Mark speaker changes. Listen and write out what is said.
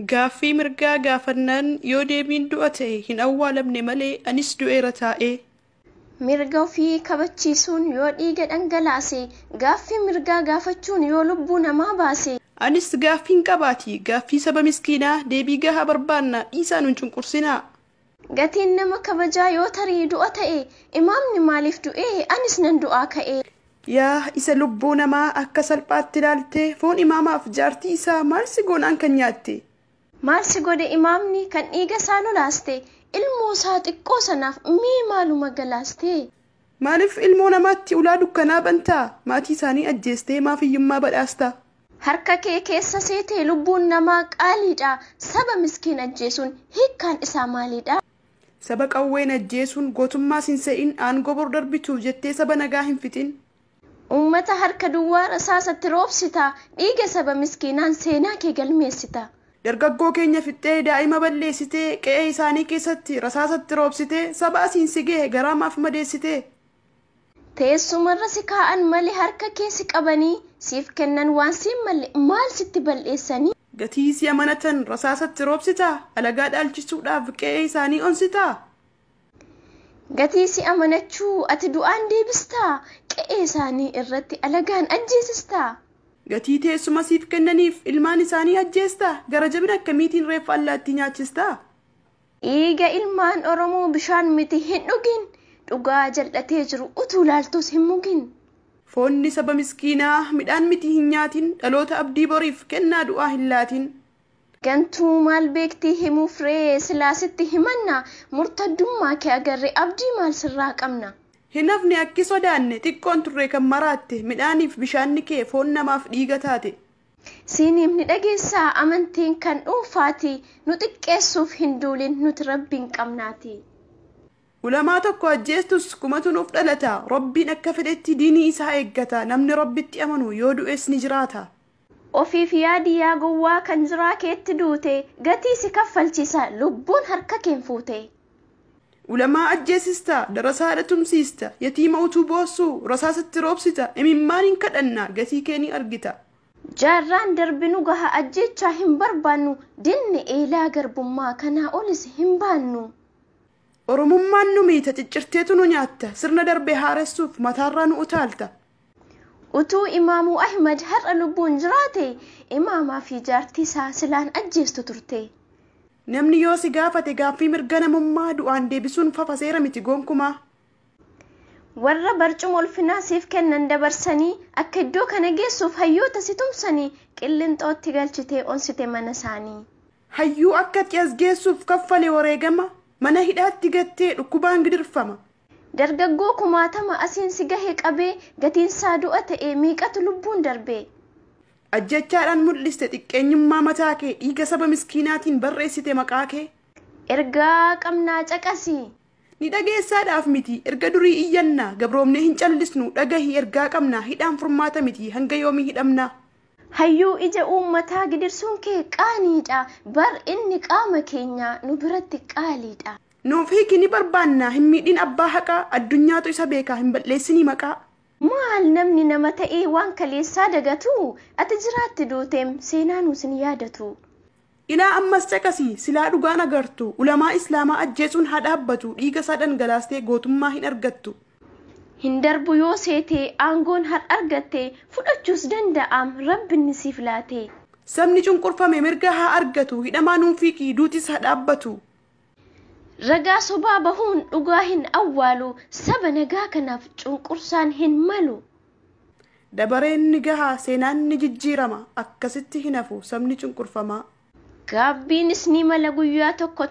Speaker 1: Gaaffii mirgaa gaafannaan yoo deebiin du'a ta'e hin awwaalamne malee anis du'eera taa'ee.
Speaker 2: Mirga ofii kabachiisuun yoo dhiiga dhangalaase, gaaffii mirgaa gaafachuun yoo lubbuu namaa baase.
Speaker 1: Anis gaaffiin qabaati, gaaffii saba miskiinaa, deebii gahaa barbaanna, dhiisaa nun cunqursinaa.
Speaker 2: Gatiin nama kabajaa yoo tarii du'a ta'e, imaamni maaliif du'ee anis nan du'aa ka'e.
Speaker 1: Yaa isa lubbuu namaa akka salphaatti ilaalte, foon imaamaaf jaartii isaa maal si goonaan kan nyaatte?
Speaker 2: Maal si godhe imaamni kan dhiiga isaa lolaaste, ilmoo isaa xiqqoo sanaaf mee maaluma galaaste?
Speaker 1: Maaliif ilmoo namaatti ulaa dukkanaa bantaa? Maatii isaanii ajjeestee maaf hiyyummaa badhaastaa?
Speaker 2: Harka kee keessa seetee lubbuun namaa qaaliidha. Saba miskiin ajjeesuun hiikkaan isaa maalidha?
Speaker 1: Saba qawween ajjeesuun gootummaa sin se'in, aangoo bor darbituuf jettee saba nagaa hin fixin.
Speaker 2: Uummata harka duwwaa rasaasatti roobsita, dhiiga saba miskiinaan seenaa kee galmeessita.
Speaker 1: Dargaggoo keenya fixxee daa'ima balleessitee, qe'ee isaanii keessatti rasaasatti roobsitee, saba asiin si gahe garaa maaf madeessitee?
Speaker 2: Teessumarra si kaa'an malee harka kee si qabanii, siif kennan waan siin malle maal sitti balleessanii?
Speaker 1: Gatii si amanatan rasaasatti roobsitaa? Alagaa dhaalchisuudhaaf qe'ee isaanii onsitaa?
Speaker 2: Gatii si amanachuu ati du'aan deebistaa? Qe'ee isaanii irratti alagaan ajjeesistaa?
Speaker 1: Gatii teessuma siif kennaniif ilmaan isaanii ajjeestaa? Gara jabina akkamiitiin reeffa allaattii nyaachistaa?
Speaker 2: Dhiiga ilmaan Oromoo bishaan miti hin dhugin, dhugaa jal'atee jiru utuu laaltus hin mugin.
Speaker 1: Foonni saba miskiinaa midhaan miti hin nyaatin, dhaloota abdii boriif kennaa du'aa hin laatin.
Speaker 2: Gantuu maal beektii himuuf ree silaa sitti himanna, murtaddummaa kee agarree abdii maal sirraa qabna?
Speaker 1: Hin hafne akki sodaanne, xiqqoon turre kan maraatte, midhaaniif bishaanni kee foon namaaf dhiiga taate.
Speaker 2: Siiniif ni dhageessaa amantiin kan dhuunfaati, nu xiqqeessuuf hin duulin nuti rabbiin qabnaati.
Speaker 1: Ulamaa tokko ajjeestus kumatu nuuf dhalata, Rabbiin akka fedhetti diinii isaa eeggata, namni Rabbitti amanu yoo du'es ni jiraata.
Speaker 2: Ofiif yaadi yaa gowwaa kan jiraa keetti duute, gatii si kaffalchiisa lubbuun harka keen fuute.
Speaker 1: Ulamaa ajjeesista, darasaa tumsiista, yatiima utuu boossuu rasaasatti roobsita, imimmaan hin kadhanna gatii kee ni argita.
Speaker 2: Jaarraan darbinu gaha ajjeechaa hin barbaannu, dinni eelaa garbummaa kanaa olis hin baannu.
Speaker 1: Oromummaan nu miita, ciccirteetu nu nyaatta, sirna darbe haaressuuf mataarraa nu utaalta.
Speaker 2: Utuu Imaamuu Ahmad har'a lubbuun jiraate, imaamaa fi jaartii isaa silaan ajjeestu turte.
Speaker 1: Namni yoo si gaafate gaaffii mirga namummaa du'aan deebisuun fafa seera miti gonkumaa.
Speaker 2: Warra barcuma ulfinaa siif kennan dabarsanii, akka iddoo kana geessuuf hayyoota si tumsanii, qillinxootti galchitee onsite mana isaanii.
Speaker 1: Hayyuu akka ati as geessuuf kaffale wareegama, mana hidhaatti gattee dhukkubaan gidirfama.
Speaker 2: Dargaggoo kumaatama asiin si gahe qabee, gatiinsaa du'a ta'e meeqatu lubbuun darbe?
Speaker 1: Ajjechaadhaan mul'iste xiqqeenyummaa mataa kee, dhiiga saba miskiinaatiin barreessite maqaa kee.
Speaker 2: Ergaa qabnaa caqasi.
Speaker 1: Ni dhageessaadhaaf miti erga durii iyyannaa, gabroomnee hin callisnu, dhagahi ergaa qabnaa, hidhaan furmaata miti hanga yoomii hidhamnaa?
Speaker 2: Hayyuu ija uummataa gidirsuun kee qaaniidha, bar inni qaama keenya nu biratti qaaliidha.
Speaker 1: Nuuf hiiki ni barbaanna, hin miidhin abbaa haqaa, addunyaatu isa beekaa hin balleessinii maqaa.
Speaker 2: Maal namni nama ta'ee waan kaleessaa dagatu, ati jiraatti duuteem seenaa nuus hin yaadatu.
Speaker 1: Ilaa ammas caqasii silaa dhugaan agartu, ulamaa islaamaa ajjeesuun haa dhaabbatu, dhiiga isaa dhangalaastee gootummaa hin argattu.
Speaker 2: Hin darbu yoo seete aangoon har argatte, fudhachuus danda'am rabbinni siif laate.
Speaker 1: Sabni cunqurfame mirga haa argatu, hidhamaa nuuf hiiki duutis haa dhaabbatu.
Speaker 2: Ragaa sobaa bahuun dhugaa hin awwaalu, saba nagaa kanaaf cunqursaan hin malu.
Speaker 1: Dabareen ni gahaa seenaan ni jijjiirama, akkasitti hin hafu sabni cunqurfamaa.
Speaker 2: Gaabbiinis ni mala guyyaa tokko.